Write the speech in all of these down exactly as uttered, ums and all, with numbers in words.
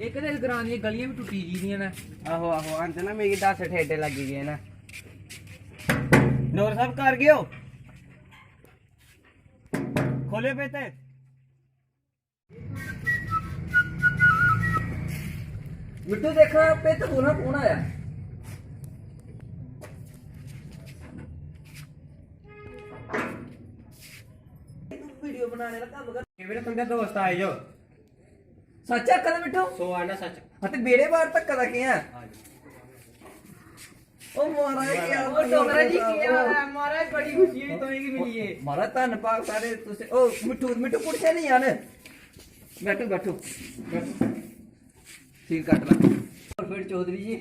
इक ते इस ग्रां दियां गलियां बी टुट्टी गेदियां न। आहो, आहो, अंत ना मिगी दस ठेडे लग्गी गे न। डोगरा साहब, घर गए ओ? खोले पेते। मिट्टू, देखा, पेत खोला, कौन आया? वीडियो बनाने का काम कर। ये मेरे तुंदे दोस्त आए जो। सच आखा दा मिट्टू? सो आना सच। हाँ, ते बेड़े बाहर तक कदा किया? हाँ जी। ओ महाराज, क्या ओ डोगरा जी, क्या हाल है? महाराज, बड़ी खुशी हुई तुसेंगी मिलियै। महाराज, धन्न भाग सारे तुसें। ओ मिट्ठू, मिट्ठू, कुर्सियां नहीं आने। बैठो, बैठो, बैठो। ठीक कट ला। और फिर चौधरी जी?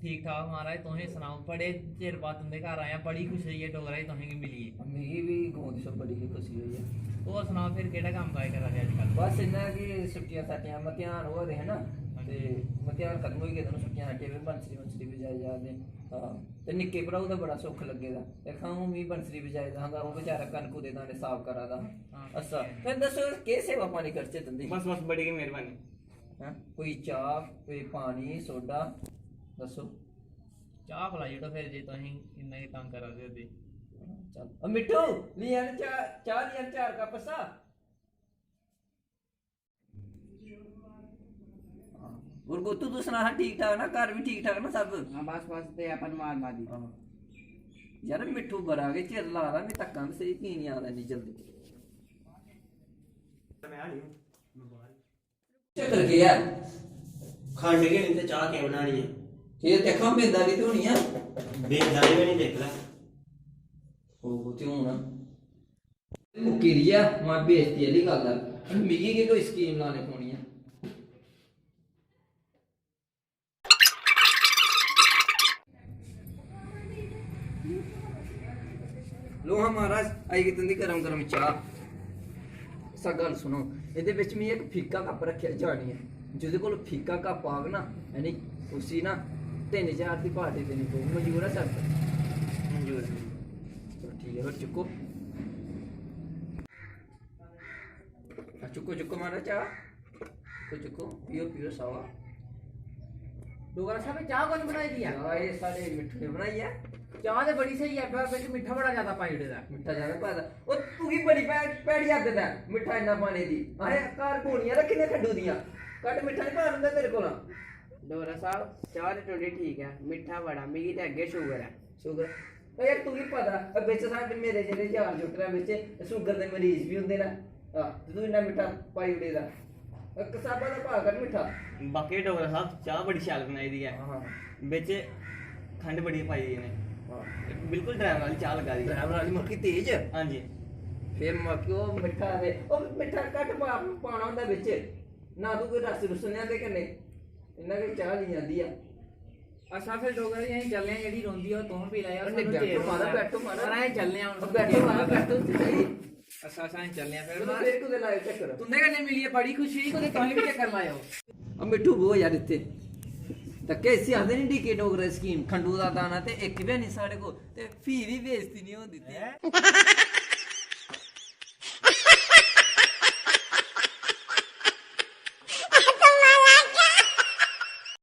ठीक ठाक महाराज, तुसें सनाओ? बड़े चिर बाद तुंदे घर आया, बड़ी खुशी होई ऐ डोगरा जी तुसेंगी मिलियै। मिगी बी गौं दी सब बड़ी गै खुशी होई ऐ। होर सनाओ, फिर केह्ड़ा कम्म काज करा दे अजकल? बस इन्ना कि छुट्टियां छाट्टियां, मतेहान होआ दे हे ना, हां ते जी। मतेहान खत्म होई गेदे न, छुट्टियां छाट्टियां, फिर बंसरी बंसरी बजाई जा दे। हां, ते निक्के भ्राऊ दा बड़ा सुख लग्गे दा। दिक्खां, हून मी बंसरी बजाई दा हा, ओह् बेचारा कनकू दे दाने साफ करा दा हा। हां, अच्छा, ठीक ऐ। फिर दस्सो, केह् सेवा पानी करचै तुं'दी? बस, बस, बड़ी गै मेहरबानी। हैं? कोई चाह्, कोई पानी, सोडा, दस्सो। चाह् पलाई ओड़ो फिर, जे तुसें इन्ना गै तंग करा दे ओ ते। चल। ओ मिट्ठू, ली आन चाह्, चाह् ली आन चार कप सा। और गोतू, तू सना, हां, ठीक ठाक ना? घर भी ठीक ठाक ना सब? हां, बस, बस, ते अपन मार मारी। हां। यार, मिट्ठू बड़ा गै चिर ला दा, मैं तक्कां ते स्हेई की निं आ दा इन्नी जल्दी। मैं आ नहीं हूं, मैं बाहर। चक्कर केह् ऐ? खंड गै निं ते चाह् केह् बनानी ऐ? केह् दिक्खां, बेदारी ते होनी ऐ। बेदारी बी निं दिक्ख लै। ओह् ते हून मुक्की दी ऐ, मां बेइज्जती आह्ली गल्ल ऐ। हून मिगी गै कोई स्कीम लाने पौनी ऐ। लो हां महाराज, आई गई तुंदी गरम गरम चाह्। सा गल्ल सुनो, एह्दे बिच में इक फीका कप रक्खेआ जानी ऐ, जेह्दे कोल फीका कप आग ना, यानी उसी ना तिन्न ज्हार दी पार्टी देनी पौग। मंजूर ऐ शर्त? मंजूर ऐ। चलो ठीक ऐ, फिर चुक्को। आ, चुक्को, चुक्को महाराज चाह्। चुक्को, चुक्को, पियो, पियो सावा। डोगरा साहब, एह् चाह् कु'न बनाई दी ऐ? चाह् एह् साढ़े मिट्ठू ने बनाई ऐ। चाह् ते बड़ी स्हेई ऐ, पर बिच मिट्ठा बड़ा ज्यादा पाई ओड़े दा। मिट्ठा ज्यादा पाए दा। ओह् तुगी बड़ी भै-, भैड़ी आदत ऐ मिट्ठा इन्ना पाने दी। असें घर गोलियां रक्खी दियां खंडू दियां। घट्ट मिट्ठा निं पान होंदा तेरे कोला। डोगरा साहब, चाह् ते तुं'दी ठीक ऐ, मिट्ठा बड़ा, मिगी ते अग्गें शुगर ऐ। शुगर। ओ यार, तुगी पता ऐ, बिच साढ़े, मेरे जेह्ड़े यार जुट्ट न बिच, शुगर दे मरीज बी होंदे न। हां, ते तूं इन्ना मिट्ठा पाई ओड़े दा। ओ, कसाबा दा भाऽ कर मिट्ठा। बाकी डोगरा साहब, चाह् बड़ी शैल बनाई दी ऐ। हां। बिच खंड बड़ी पाई दी इ'नें। हां। बिल्कुल ड्राइवर आह्ली चाह् लग्गा दी। ड्राइवर आह्ली मक्खी तेज। हां जी। फिर मक्खी, ओ मिट्ठा ते, ओ मिट्ठा घट्ट पा-, पाना होंदा बिच। ना तूं कोई रस रुस लेआंदे कन्नै। इन्ना गै चाह् ली जंदी ऐ। अच्छा, फिर डोगरा जी, असें चलने आं, जेह्ड़ी रौंदी ऐ, ओह् तुस पी लैओ, अरे, सानूं बैठो ढेर मारा, होंदा। बैठो मारा। पर असें चलने आं हून। बैठो मारा, बैठो तुसी। अच्छा, अच्छा, असें चलने आं फिर। चलो, फिर कुतै लाएओ चक्कर। तुं'दे कन्नै मिलियै बड़ी खुशी होई, कुतै तुसीं बी चक्कर लाएओ। आ मिट्ठू, बौह् यार इत्थै। तक्के, इसी आखदे नी डीके डोगरा स्कीम, खंडू दा दाना ते इक बी हैनी साढ़े कोल, ते फ्ही बी बेइज्जती निं होन दित्ती।